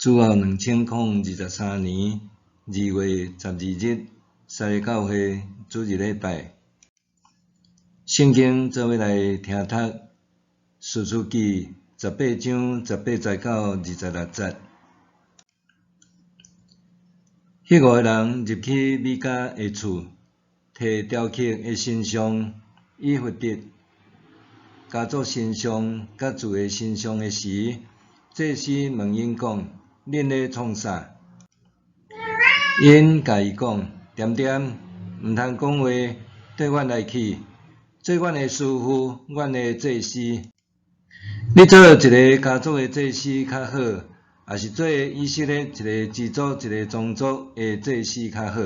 主後2023年2月12日，三个教會主日禮拜，聖經做伙來聽讀《士師記》18章18節到26節。彼五个人入去米迦的厝，提雕刻的神像以弗得，家族神像佮铸的神像的時，祭司問𪜶講：恁咧創啥？𪜶共伊講：恬恬，毋通講話，綴阮來去，做阮的師傅，阮的祭司。你做一个家族的祭司較好，抑是做以色列一个支族、一个宗族的祭司較好？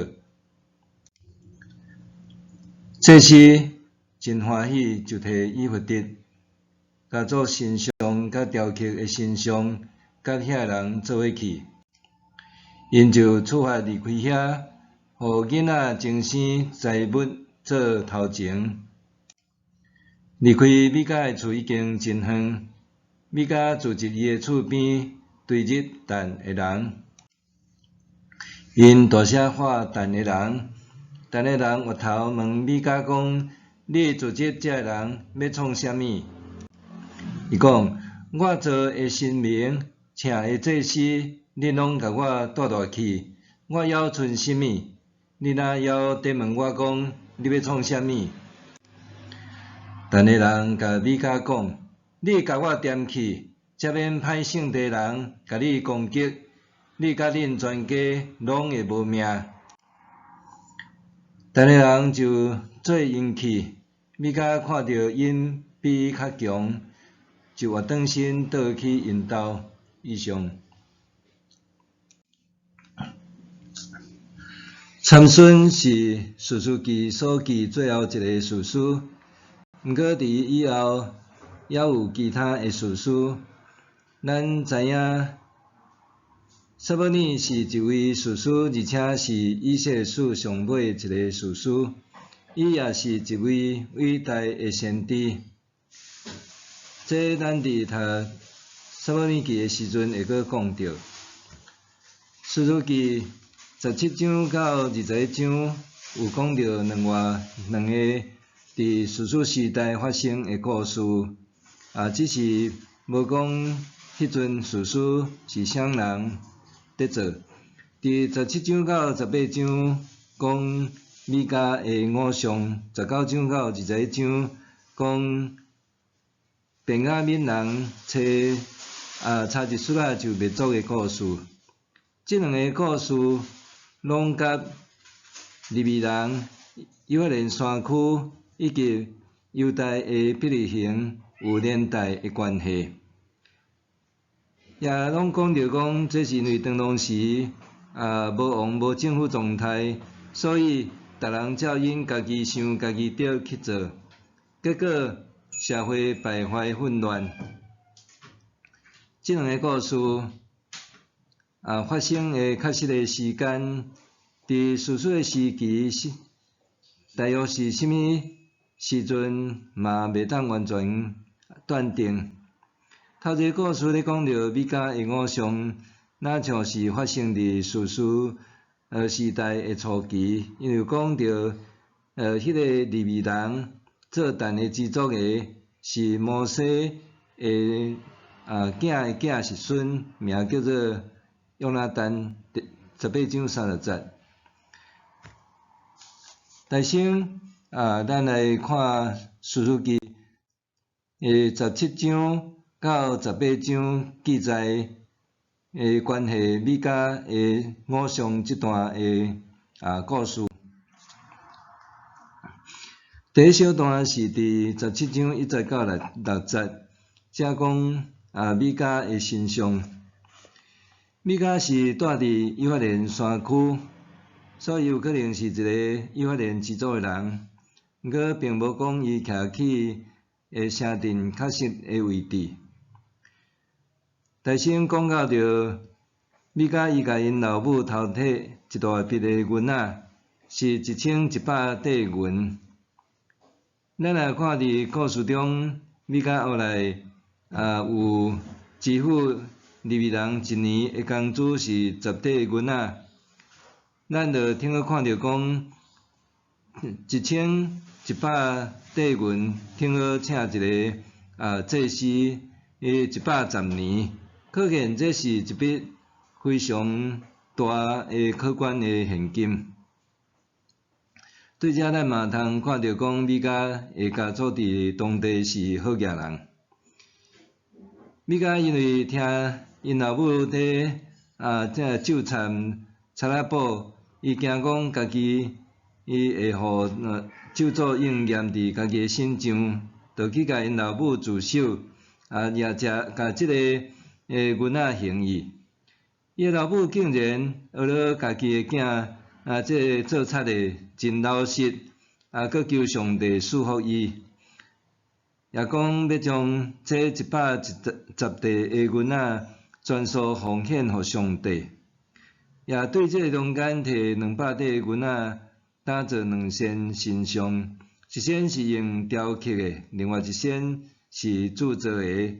祭司真歡喜，就提以弗得，家族神像佮雕刻的神像，佮遐人做伙去。𪜶就出發離開遐，予囡仔爭生財物做頭前。離開米迦的厝已經真遠，米迦聚集伊的厝邊，追入但的人。𪜶大聲喊但的人，但的人回頭問米迦講：你聚集這个人欲創啥物？伊講：我造的神明，請的祭司，恁攏共我帶帶去，我猶賰啥物？你若猶佇問我講，你欲創啥物？但的人共米迦講：你共我恬去，才免歹性地人共你攻擊，你佮恁全家攏會無命。但的人就綴𪜶去，米迦看著𪜶比伊較強，就活轉身倒去𪜶兜。以上。參孫是士師記所記最後一个士師，毋過佇伊以後，猶有其他的士師。咱知影，撒母耳是一位士師，而且是以色列史上尾一个士師。伊也是一位偉大的先知。這咱佇讀撒母耳記的時陣會閣講著。士師記17章到21章有講著兩個佇士師時代發生的故事，只是無講彼陣士師是啥人佇做。佇17章到18章講米迦的偶像，19章到21章講便雅憫人揣差一絲仔就滅族的故事。這兩个故事攏佮利未人、以法蓮山區以及猶大的伯利恆有連帶的關係，也攏講著講，這是因為當時無王無政府狀態，所以逐人照𪜶家己想家己著去做，結果社會敗壞混亂。這兩个故事發生的確實的時間，佇士師的時期是大約是啥物時陣嘛袂當完全斷定。頭一个故事咧講著米迦的偶像，若像是發生佇士師時代的初期，因為講著彼个利未人做但的支族的，是摩西的囝的囝侄孫，名叫做約拿單，18章30節。首先咱來看士師記17章到18章記載的關係米迦的偶像這段的故事。第一小段是佇17章1節到6節，遮講米迦的神像。米迦是住佇以法蓮山區，所以有可能是一个以法蓮支族的人，毋過並無講伊徛起的城鎮確實的位置。頭先講到著米迦伊共𪜶老母偷提一大筆的銀仔，是1100塊銀。咱若看佇故事中，米迦後來有支付利未人一年的工資是十塊銀仔，咱就聽好看著講1100塊銀，聽好請一个祭司，110年，可見這是一筆非常大的可觀的現金。對這咱嘛通看著講，米迦的家族佇當地是好額人。米迦因為聽𪜶老母佇這咒讖賊仔寶，伊驚講家己伊會予咒詛應驗佇家己的身上，就去共𪜶老母自首，也食共這个囡仔還伊。伊的老母竟然學了家己的囝這个做賊的真老實，閣求上帝賜福伊，也講欲將這110塊的銀仔全數奉獻予上帝，也對這个中間提200塊銀仔打造兩身神像，一身是用雕刻的，另外一身是鑄造的，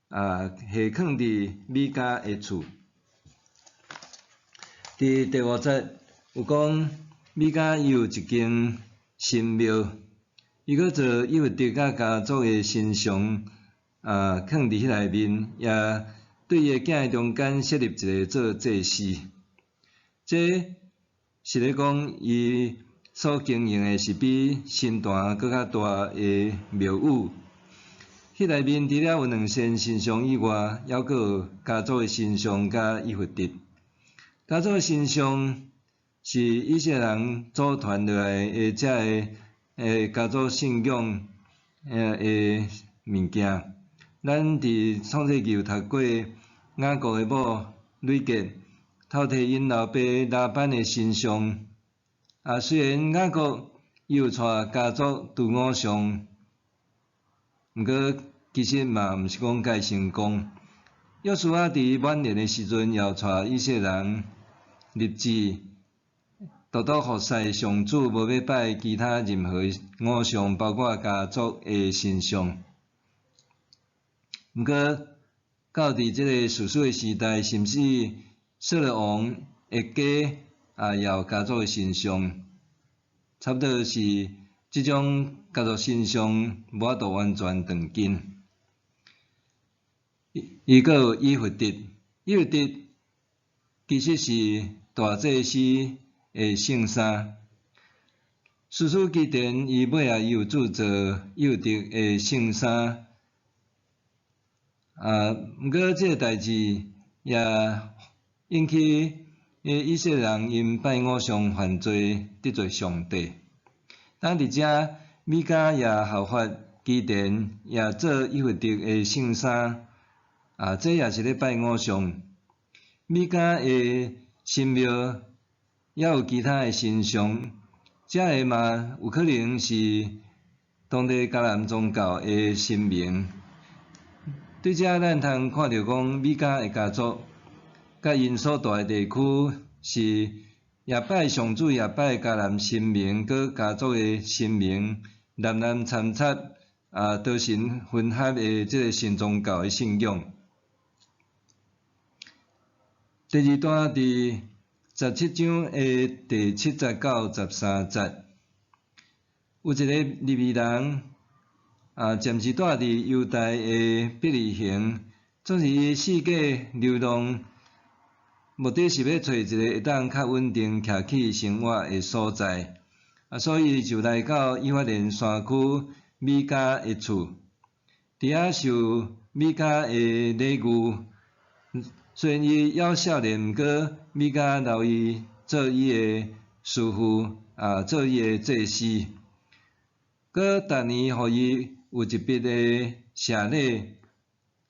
下囥佇米迦的厝。佇第五節有講，米迦伊有一間神廟，伊閣做以弗得佮家族的神像，囥佇彼內面，也對伊的囝中間設立一个做祭司。這是咧講，伊所經營的是比神壇閣較大的廟宇。彼內面除了有兩身神像以外，猶閣有家族的神像佮以弗得。家族的神像是以色列人祖傳落來的這个家族信仰的物件。咱佇創世記有讀過雅各的某呂結偷提𪜶老爸拉班的神像。雖然雅各伊有帶家族除偶像，毋過其實嘛毋是講蓋成功。約書亞佇晚年的時陣，也有帶以色列人立志，獨獨服侍上主，無欲拜其他任何偶像，包括家族的神像。毋過，到佇這个士師的時代，甚至掃羅王的家也有家族的神像，差不多是這種家族神像無法度完全斷根。伊閣有以弗得，以弗得其實是大祭司的聖衫。士師基甸伊尾仔伊有鑄造以弗得的聖衫，毋過這个代誌也引起以色列人𪜶拜偶像犯罪得罪上帝。當佇遮，米迦也效法基甸，也做以弗得的聖衫，這也是咧拜偶像。米迦的神廟也有其他的神像，這个嘛有可能是當地迦南宗教的神明。對這咱通看著講，米迦的家族佮𪜶所蹛的地區是也拜上主，也拜迦南神明，閣家族的神明，濫濫摻雜多神混合的這个新宗教的信仰。第二段佇17章的第七節到13節，有一个利未人，暫時蹛佇猶大的伯利恆，總是伊四界流浪，目的是欲揣一个會當較穩定徛起生活的所在，所以就來到以法蓮山區米迦的厝，佇遐受米迦的禮遇。雖然伊猶少年，毋過米迦留伊做伊的師傅，做伊的祭司。閣逐年予伊有一筆的謝禮，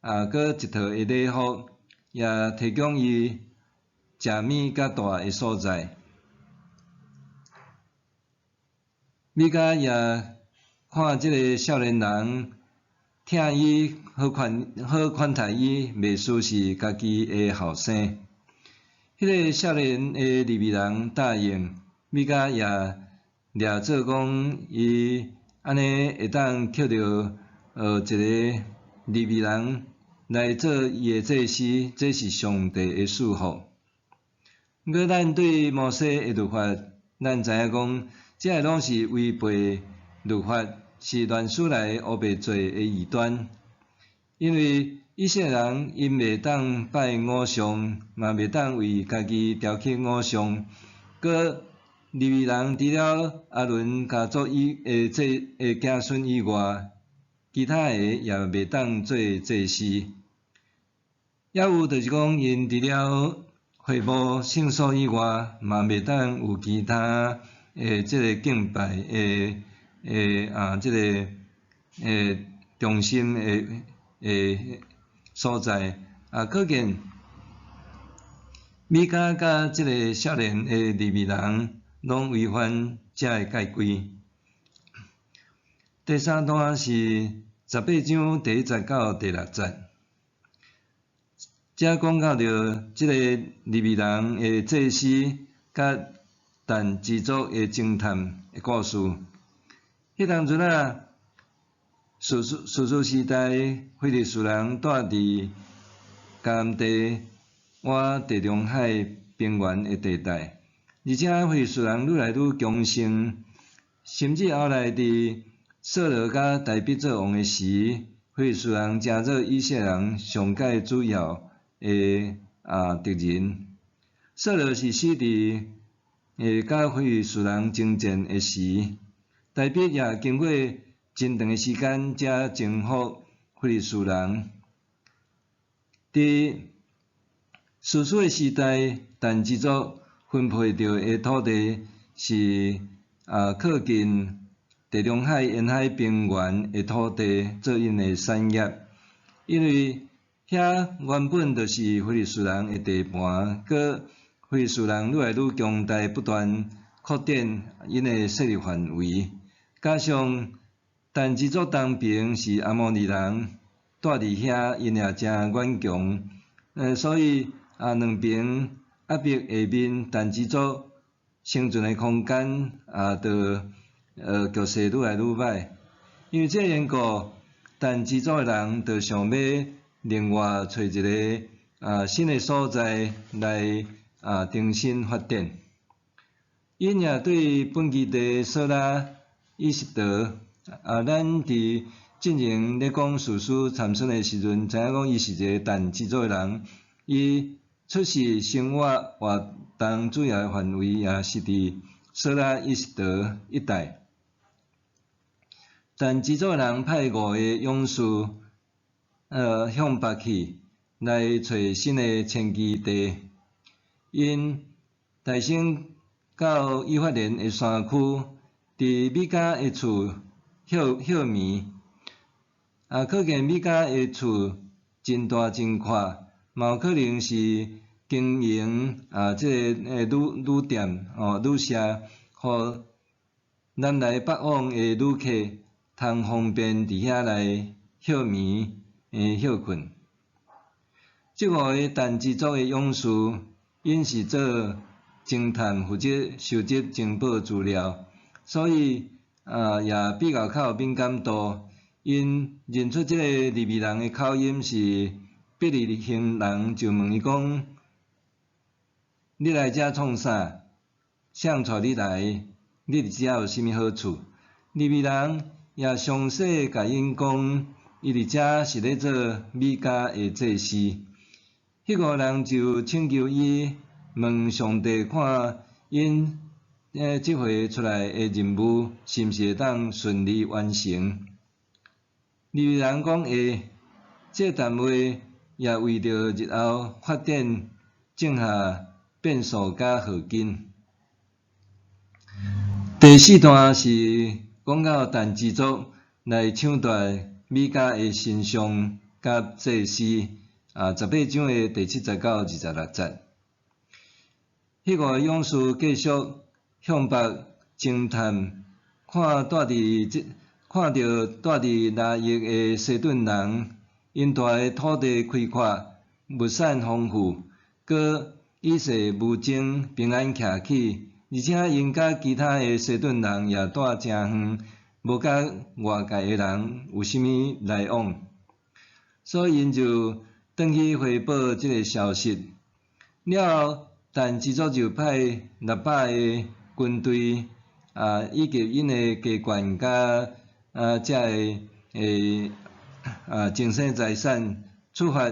閣一套的禮服，也提供伊食物佮蹛的所在。米迦也看這个少年人疼伊，好款待伊，袂輸是家己的後生。彼个少年的利未人答應，米迦也掠做講伊按呢會當抾著一个利未人來做伊的祭司，這是上帝的賜福。毋過咱對摩西的律法，咱知影講，這个攏是違背律法，是亂使來烏白做的異端。因為以色列人𪜶袂當拜偶像，嘛袂當為家己雕刻偶像。閣利未人除了亞倫家族以的祭的子孫以外，其他的也袂當做祭司。抑有就是講，𪜶除了會幕聖所以外，嘛袂當有其他的這个敬拜的的啊，這个的中心的的所在。啊，可見米迦佮這个少年的利未人，攏違反這个戒規。第三段是十八章第一節到第六節。這講到著這个利未人的祭司佮但支族的偵探的故事。彼當陣啊，士師士師時代，非利士人住佇迦南地，倚地中海平原的地帶，而且非利士人愈來愈強盛，甚至後來佇掃羅佮大衛做王的時，非利士人成做以色列人上蓋主要的敵人。掃羅是死佇佮非利士人爭戰的時，大衛也經過真長的時間才征服非利士人。佇士師的時代，但支族分配著的土地是靠近地中海沿海平原的土地做𪜶的產業，因為遐原本就是非利士人的地盤，閣非利士人愈來愈強大，不斷擴展𪜶的勢力範圍，加上但支族東爿是亞摩利人，住佇遐，𪜶也誠頑強，所以兩爿壓迫下面，但支族生存的空間也就局勢愈來愈歹。因為這个緣故，但支族的人就想欲另外揣一个新的所在來重新發展。𪜶也對本基地瑣拉以實陀，咱佇進前咧講士師參孫的時陣，知影講伊是一个但支族的人，伊出世生活活動主要的範圍也是佇瑣拉以實陀一帶。但支族的人派五个勇士，向北去來揣新的遷居地。𪜶抬升到以法蓮的山區，佇米迦的厝歇歇眠。可見米迦的厝真大真闊，嘛有可能是經營這个旅店吼旅社，予南來北往的旅客通方便佇遐來歇眠、歇睏。這五个但支族的勇士，𪜶是做偵探，負責收集情報資料，所以也比較較有敏感度。𪜶認出這個利未人的口音是伯利恆人，就問伊講：你來遮創啥？誰帶你來？你佇遮有啥物好處？利未人也詳細共𪜶講，伊佇遮是咧做米迦的祭司。彼五人就請求伊問上帝看𪜶這回出來的任務是毋是會當順利完成。利未人講會，這談話也為著日後發展種下變數佮後勁。第四段是講到但支族來搶奪米迦的神像佮祭司，十八章的第七節到26節。彼五个勇士繼續向北偵探，看住佇這看著住佇拉億的西頓人，𪜶住的土地開闊，物產豐富，閣與世無爭，平安徛起，而且𪜶佮其他的西頓人也住誠遠，無佮外界的人有啥物來往。所以𪜶就轉去回報這个消息。了後，但支族就派600个軍隊啊，以及𪜶的家眷佮啊遮个啊精神財產出發，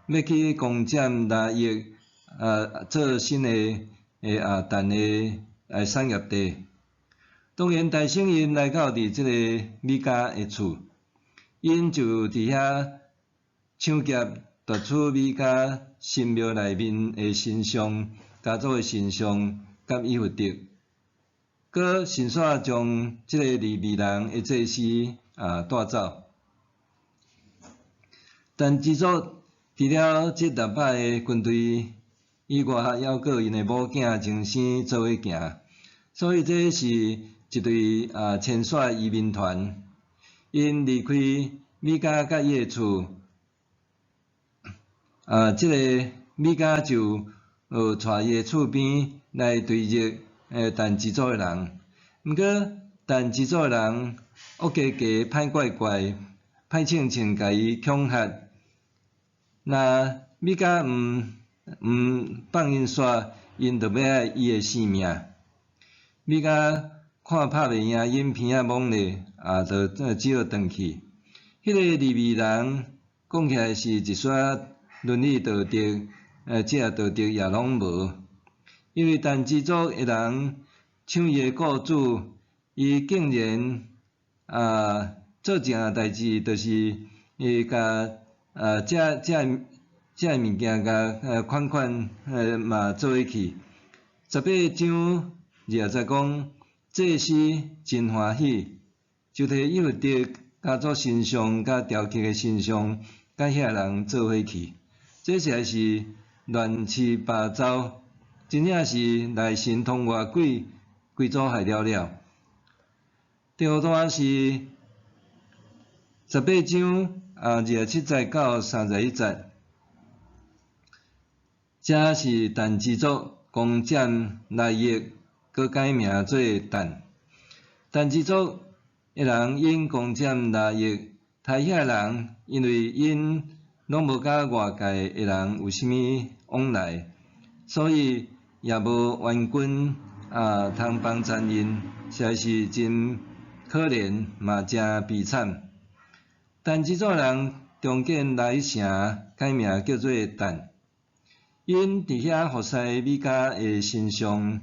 欲去攻佔拉億啊，做新的啊但的產業地。當然，大聖𪜶來到佇這个米迦的厝，𪜶就佇遐搶劫奪取米迦神廟內面的神像、家族的神像佮以弗得，閣順紲將這个利未人的祭司啊帶走。但支族除了這600个軍隊以外，猶閣𪜶的某囝親生做伙行，所以這是一隊啊遷徙移民團。𪜶離開米迦佮伊的厝，啊，這个米迦就帶伊的厝邊來追擊但支族的人。毋過但支族的人惡家家歹怪怪，歹銃銃共伊恐嚇。若米迦毋放𪜶煞，𪜶就欲愛伊的性命。米迦看拍袂贏，𪜶鼻仔懵咧，啊，就只好轉去。彼个利未人講起來是一撮倫理道德，這个道德也攏無。因為但支族的人搶伊的雇主，伊竟然啊做一項代誌，就是伊共啊這物件共款款嘛做伙去。18章20節講，祭司真歡喜，就提以弗得家族神像佮雕刻的神像，佮遐人做伙去。這實在是亂七八糟，真正是內神通外鬼，規組害了了。第二段是十八章啊27節到31節，這是但支族攻佔拉億，閣改名做但。但支族的人𪜶攻佔拉億，刣遐人，因為𪜶攏無佮外界的人有啥物往來，所以也無援軍啊通幫贊𪜶，實在是真可憐嘛，誠悲慘。但支族人重建來城，改名叫做但。𪜶佇遐服侍米迦的神像，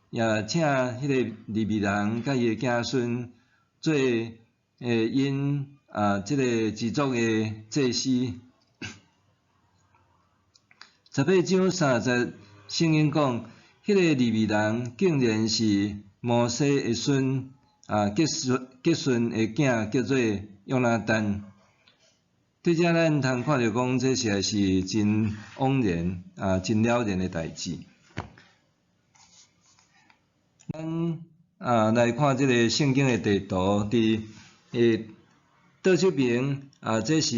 也請彼个利未人佮伊的子孫做𪜶啊這个支族的祭司。18章30節聖經講，彼个利未人竟然是摩西的孫啊，革順的囝叫做約拿單。對這咱通看著講，這實在是真枉然啊，真了然的代誌。咱啊來看這个聖經的地圖，佇倒手爿啊，這是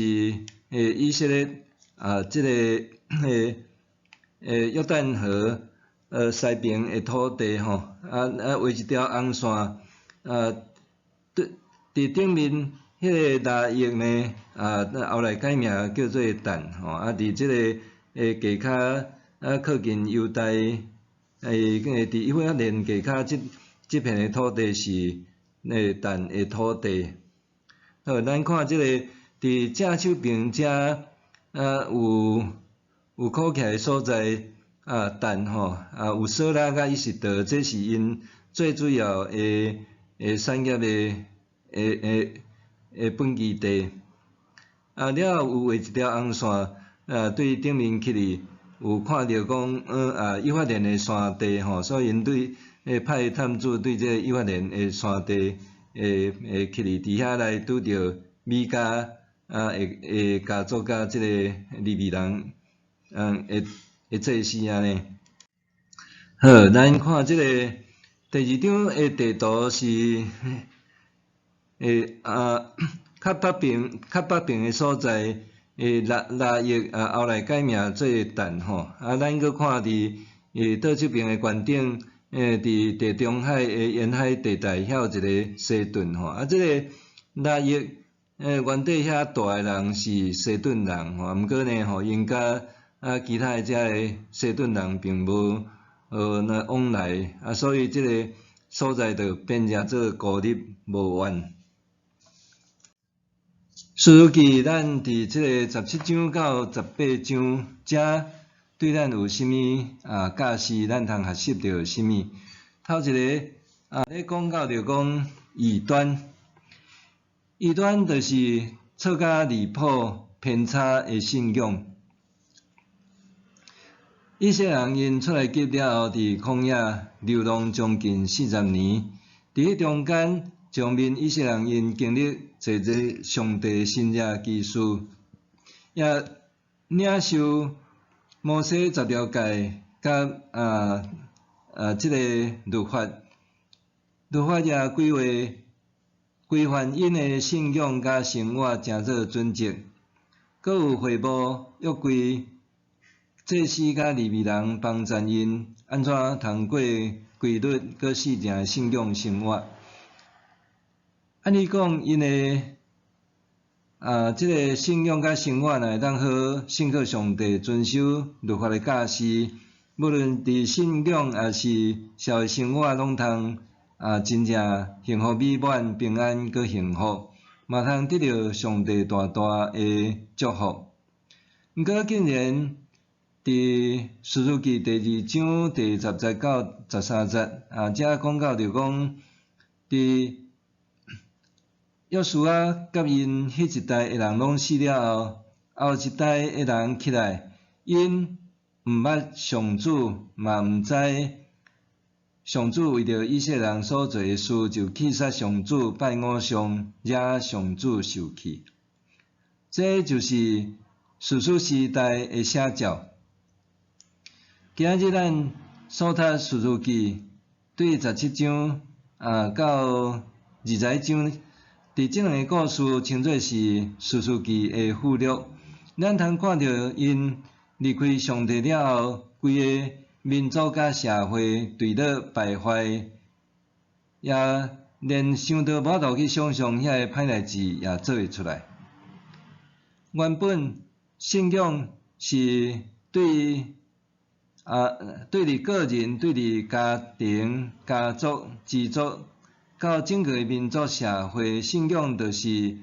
以色列啊，這个約旦河西爿的土地吼，啊畫一條紅線啊，對佇頂面彼个拉億呢啊，後來改名叫做但吼，啊佇這个下跤啊靠近猶大佇以法蓮下跤這片的土地是但的土地。好，咱看這个佇正手爿遮啊有箍起來的所在啊，但吼啊有掃羅佮以實陀，這是𪜶最主要的產業的本基地。啊，了後有畫一條紅線啊，對頂面起去有看著講，啊，以法蓮的山地吼，所以𪜶對派探子對這个以法蓮的山地起去，佇遐來拄著米迦啊的家族佮這个利未人的祭司按呢。好，咱看這个第二張的地圖是啊較北爿的所在，拉億啊，後來改名做但吼，啊，咱閣看佇倒手爿的懸頂，佇地中海的沿海地帶，遐有一个西頓吼，啊，這个拉億原底遐大的人是西頓人吼，毋過呢吼，𪜶佮其他的遮个西頓人並無那往來，所以這个所在就變成做孤立無援。士師記咱佇這个17章到18章，遮對咱有啥物教示？咱通學習著啥物？頭一个咧講到著講異端，異端就是錯甲離譜、偏差的信仰。以色列人𪜶出埃及了後，佇曠野流浪將近40年，佇彼中間，前面以色列人𪜶經歷濟濟上帝神蹟奇事，也領受摩西十條誡佮這个律法，律法也規劃規範𪜶的信仰佮生活，成做準則。閣有會幕約櫃，祭司佮利未人幫贊𪜶按怎通過規律閣四正的信仰生活。按理講，𪜶的這个信仰佮生活，若會當好信靠上帝，遵守律法的教示，無論佇信仰抑是社會生活，攏通真正幸福美滿、平安閣幸福，嘛通得著上帝大大的祝福。毋過，竟然佇士師記第二章第10節到13節，遮講到著講，佇約書亞佮𪜶彼一代的人攏死了後，後一代的人起來，𪜶毋捌上主，嘛毋知上主為著以色列人所做的事，就棄殺上主，拜偶像，惹上主受氣。這就是士師時代的寫照。今仔日咱所讀士師記對17章到21章，佇這兩个故事稱做是士師記的附錄。咱通看著𪜶離開上帝了後，規个民族佮社會墜落敗壞，也連想都無法度去想像遐个歹代誌也做會出來。原本信仰是對你個人、對你家庭、家族、支族，到整個民族社會，信仰就是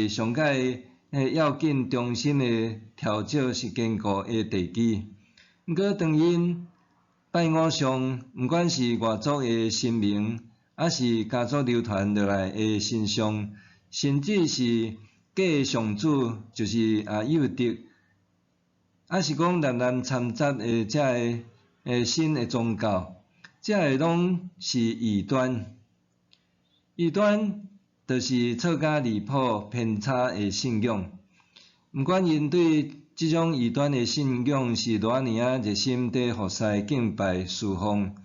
上蓋要緊中心的調整是堅固的地基。毋過當𪜶拜偶像，毋管是外族的神明，抑是家族流傳落來的神像，甚至是假的上主，就是幼德，抑是講濫濫摻雜的這个新的宗教，這个攏是異端。異端就是錯甲離譜、偏差的信仰。毋管𪜶對這種異端的信仰是偌爾仔熱心佇服侍、敬拜、侍奉，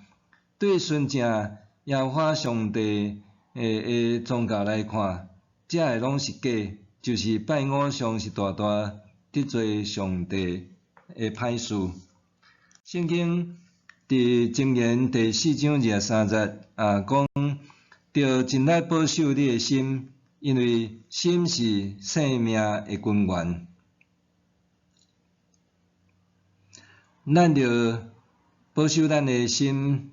對純正耶和華上帝的宗教來看，這个攏是假，就是拜偶像是大大得罪上帝的歹事。聖經佇箴言第4章23節講，著盡力保守你的心，因為心是性命的根源。咱著保守咱的心，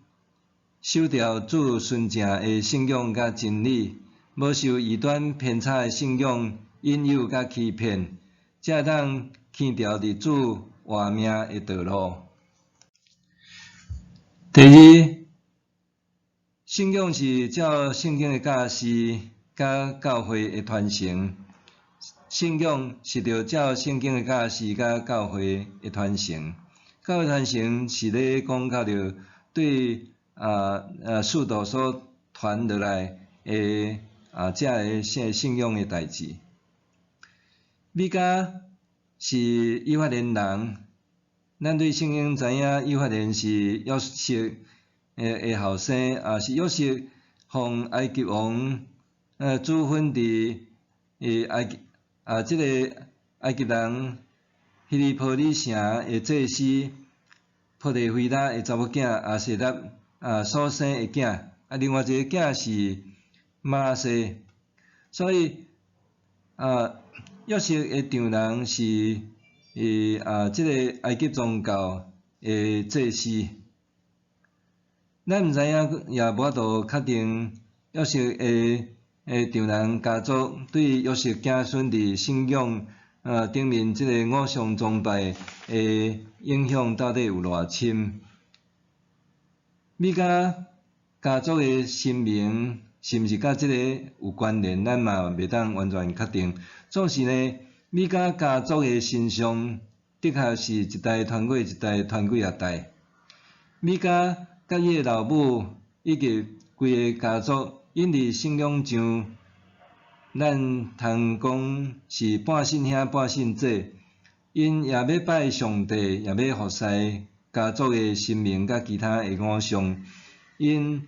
守牢主純正的信仰佮真理，無受異端偏差的信仰引誘佮欺騙，才會當行著佇主活命的道路。第二，信仰是照聖經的教示佮教會的傳承。信仰是著照聖經的教示佮教會的傳承。教會傳承是咧講到著對使徒所傳落來的這个信仰的代誌。米迦是以法蓮人，咱對聖經知影，以法蓮是約瑟的後生，也是約瑟予埃及王處分佇埃及這个埃及人希利波里城的祭司波提斐拉的查某囝亞西納所生的囝，另外一个囝是瑪拿西，所以約瑟的丈人是這个埃及宗教的祭司。咱毋知影，也無法度確定約瑟的丈人家族對約瑟子孫佇信仰頂面這个偶像崇拜的影響到底有偌深。米迦家族的聲名是毋是佮這个有關聯，咱嘛袂當完全確定。總是呢，米迦家族的神像的確是一代傳過一代，傳幾仔代。米迦佮伊的老母以及規个家族，𪜶佇信仰上，咱通講是半信兄半信姊，𪜶也欲拜上帝，也欲服侍家族的神明佮其他的偶像。𪜶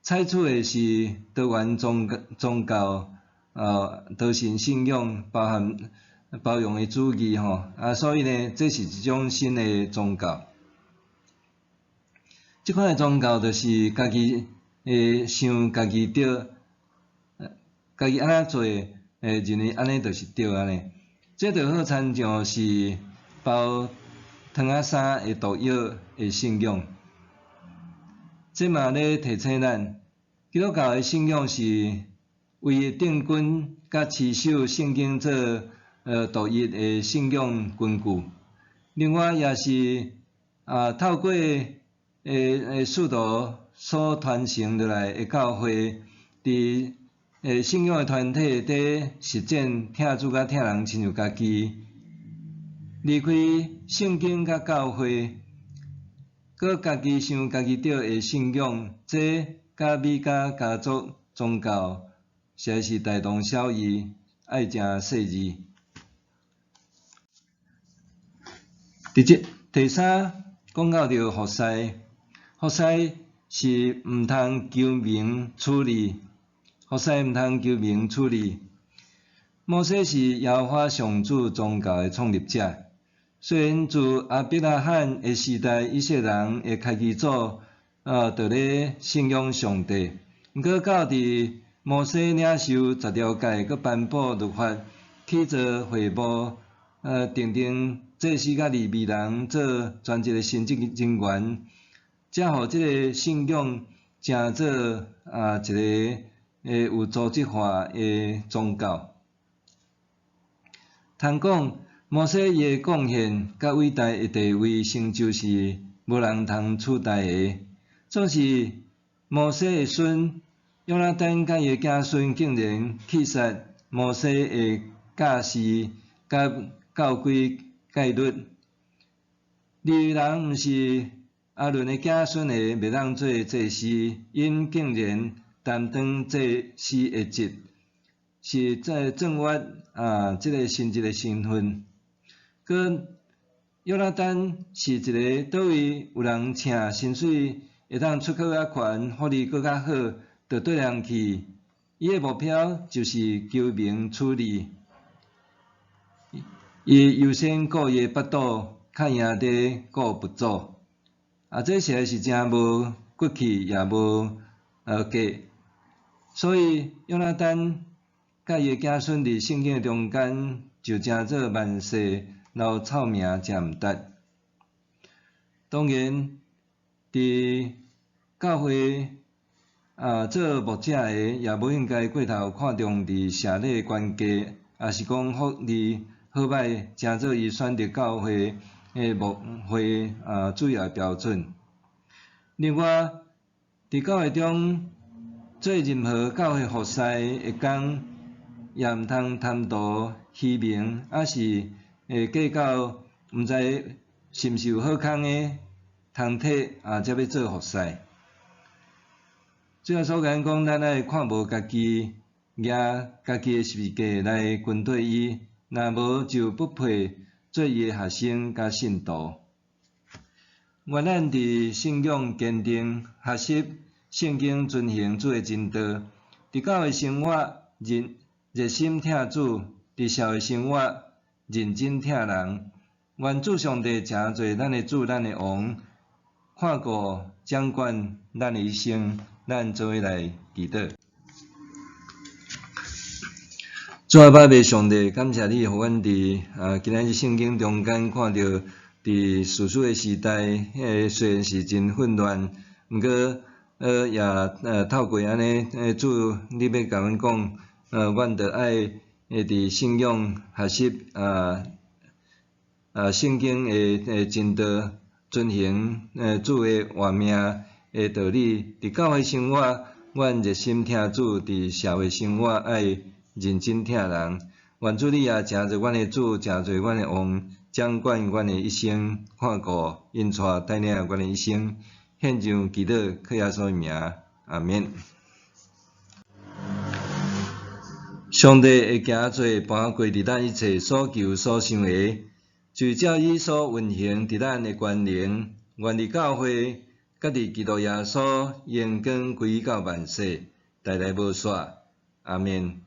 採取的是多元宗教，多神信仰，包含包容的主義吼，所以呢，這是一種新的宗教。這款的宗教就是家己會想家己對，家己按怎做，認為按呢就是對按呢。這就好親像是包糖仔衫的毒藥的信仰。這嘛咧提醒咱，基督教的信仰是唯一定根佮持守聖經做獨一的信仰根據。另外，也是透過使徒所傳承落來的教會，佇信仰的團體佇實踐疼主佮疼人親像家己，離開聖經佮教會，閣家己想家己對的信仰，這佮米迦家族宗教實在是大同小異，愛誠細膩。佇這第三講到著服侍，服侍是毋通求名取利，服侍毋通求名取利。摩西是耶和華上主宗教的創立者，雖然自亞伯拉罕的時代，以色列人的開基祖就咧信仰上帝，毋過到佇摩西領受十條誡，閣頒布律法，起造會幕，訂定祭司佮利未人做專職的神職人員，才予這个信仰成做一个有組織化的宗教。通講，摩西伊的貢獻佮偉大的地位成就是無人通取代的。總是摩西的孫約拿單佮伊的子孫竟然棄殺摩西的教示佮教規戒律。利未人毋是亞倫的子孫的，袂當做祭司，𪜶竟然擔當祭司的職，是這僭越這个神職的身份。閣約拿單是一个佗位有人請，薪水會當出閣較懸，福利閣較好，就綴人去。伊的目標就是求名取利，伊優先顧伊的腹肚，較贏佇顧佛祖。這實在是誠無骨氣，也無格。所以約拿單佮伊的子孫佇聖經的中間就成做萬世留臭名，誠毋值。當然，佇教會做牧者的，也無應該過頭看重佇社會關係，抑是講福利好歹，成做伊選擇教會的牧會主要標準。另外，佇教會中做任何教會服侍的工，也毋通貪圖虛名，抑是會計較毋知是毋是有好康的通摕才欲做服侍。主耶穌共咱講，咱愛看無家己，舉家己的十字架來跟綴伊，若無就不配做伊的學生佮信徒。願咱佇信仰堅定，學習聖經，遵行主的真道，佇教會生活熱熱心疼主，佇社會生活認真疼人。願主上帝成做咱的主，咱的王，看顧掌管咱的一生。咱做伙來祈禱。主阿爸父上帝，感謝你，予阮佇今仔日聖經中間看著，佇士師的時代，彼个雖然是真混亂，毋過也透過按呢，主你欲共阮講，阮著愛佇信仰學習聖經的真道，遵行主的活命的道理。佇教會生活，阮熱心疼主；佇社會生活，愛認真疼人。願主你也成做阮的主，成做阮的王，掌管阮的一生，看顧、引帶帶領阮的一生。獻上祈禱，靠耶穌的名，阿們。上帝會行做搬過佇咱一切所求所想的，就照伊所運行佇咱的權能，願佇教會，佮佇基督耶穌榮光歸到萬世，代代無煞。阿們。